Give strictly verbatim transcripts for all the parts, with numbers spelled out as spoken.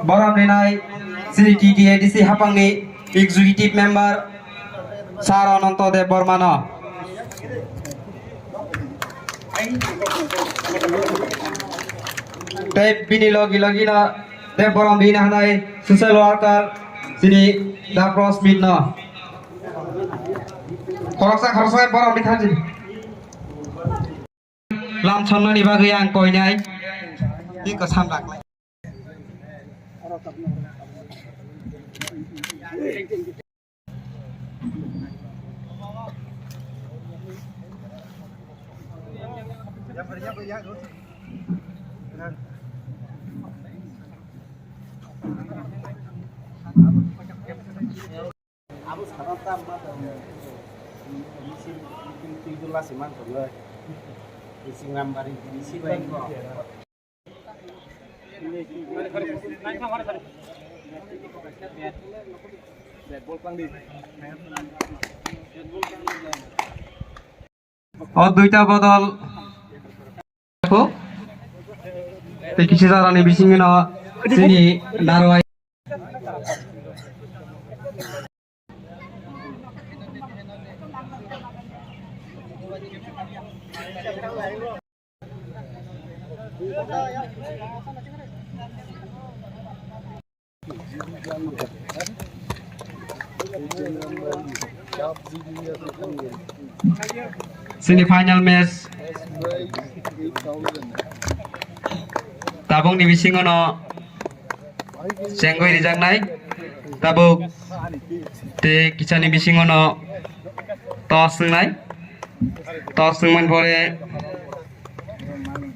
Borom rinai chini T T A D C hapangni executive member Sir Ananto Debbarmano. Tei bini logi logi no tei borom rina hanai social worker chini Dapros Mitno. Khoroksa khoroksa borom ri thangjini. Lam chonnani bagwi ang koinai. Tei kwsam raklai. Abo sana ta ma tong. Misil, misil twi dula se man tong. Misil nambari, misil bai ko. O duita bodol. Tei kisa jarani bisingo no chini narwai. Semi final match tabukni bisingo no chengwi rijaknai tabuk tei kisani bisingo no toss wngnai. Toss wngmani pore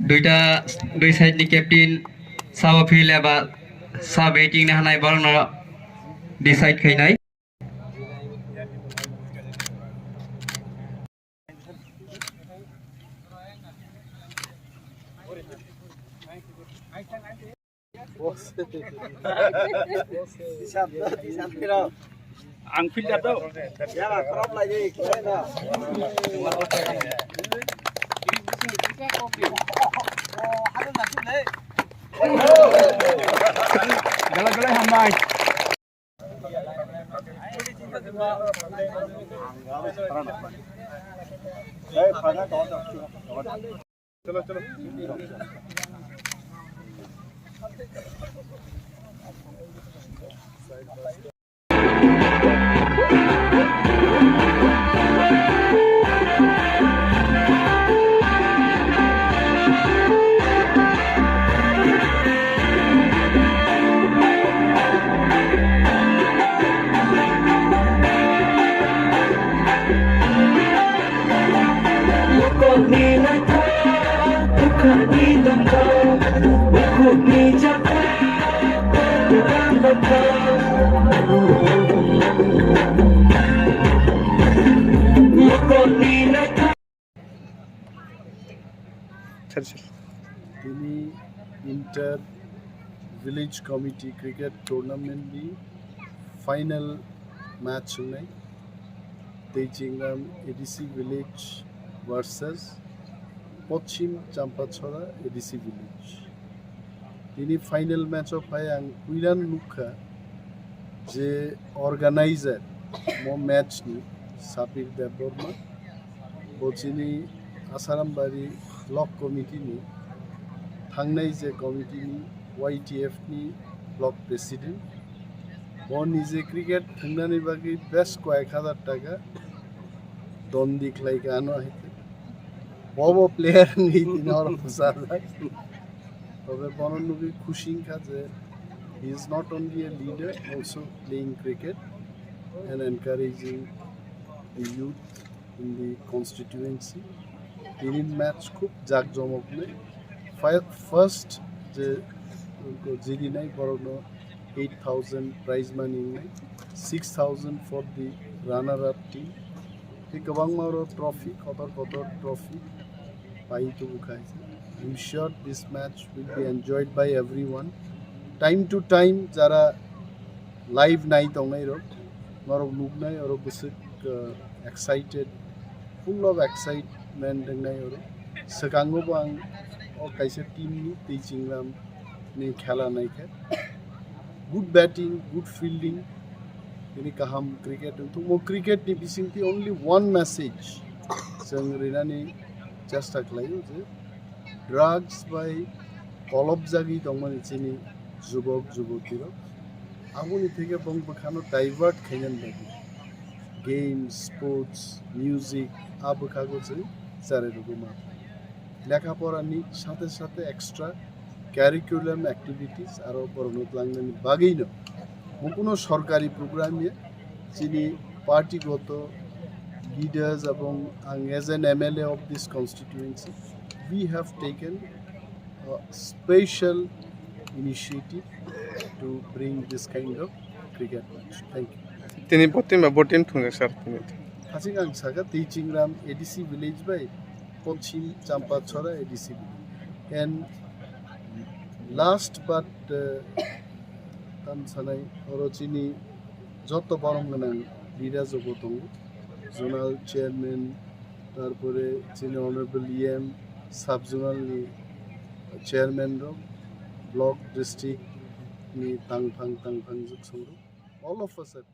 duita, dui side ni captain sabo field eba sa batting ni hanai borokno decide khainai. Ang fielder to. Gala gala hambai. Tini inter village committee cricket tournament ni final match wngnai. Teichingram A D C village versus Pochim Champachhora A D C village. Tini final match o phai ang puilan nukha je organizer mo match ni Sapir Debbarma, bo chini Asarambari block committee ni thangnai je committee ni Y T F ni block president. Bo nije cricket thwngnani bagwi bes koyek hazar taka dondi khlai ka ano hai khe. Bo bo player wngwi tini oro bwchajak. Tobe bono nugwi khusi wngkha je he is not only a leader, also playing cricket and encouraging the youth in the constituency. Tini match khub jakjomok wngnai. Fi-, first je jidinai borokno eight thousand prize money wngnai, six thousand for the runner up team. Tei kwbangma oro trophy, kotor kotor trophy pai tubu khai. I'm sure this match will be enjoyed by everyone. Time to time jara live nai tongnai rok, norok nuknai oro bwswk, uh, excited, full of excitement wngnai oro. Swkango bo ang o kaisa team ni tei chingram Ni khela naikhe good batting, good fielding, tini kaham cricket wngthokmo. Cricket ni bisingtwi only one message chwng rinani chesta khlaio je drugs bai kolopjagwi tongmani chini jubok jubotirok, aboni theke bong bwkhano divert khainani bagwi games, sports, music, a bwkhago chwng charwi rwgwi mano. Lekha porani sathe sathe extra curriculum activities aro borokno tlangnani bagwino mo kuno sorkari program ya, chini party goto leaders ebong ang as an M L A of this constituency, we have taken a special initiative to bring this kind of cricket match. Thank you. Tini botin ba botin thungjak sir tini. Haching ang saka Teichingram A D C village bai Pochim Champachhora A D C village. And last but uh, tam sanai oro chini joto borom gwnang leaders obo tongo, zonal chairman, tarpore chini honorable E M, sub zonal ni chairman rok, block, district ni tangphang tangphang jwk songrok, all of us are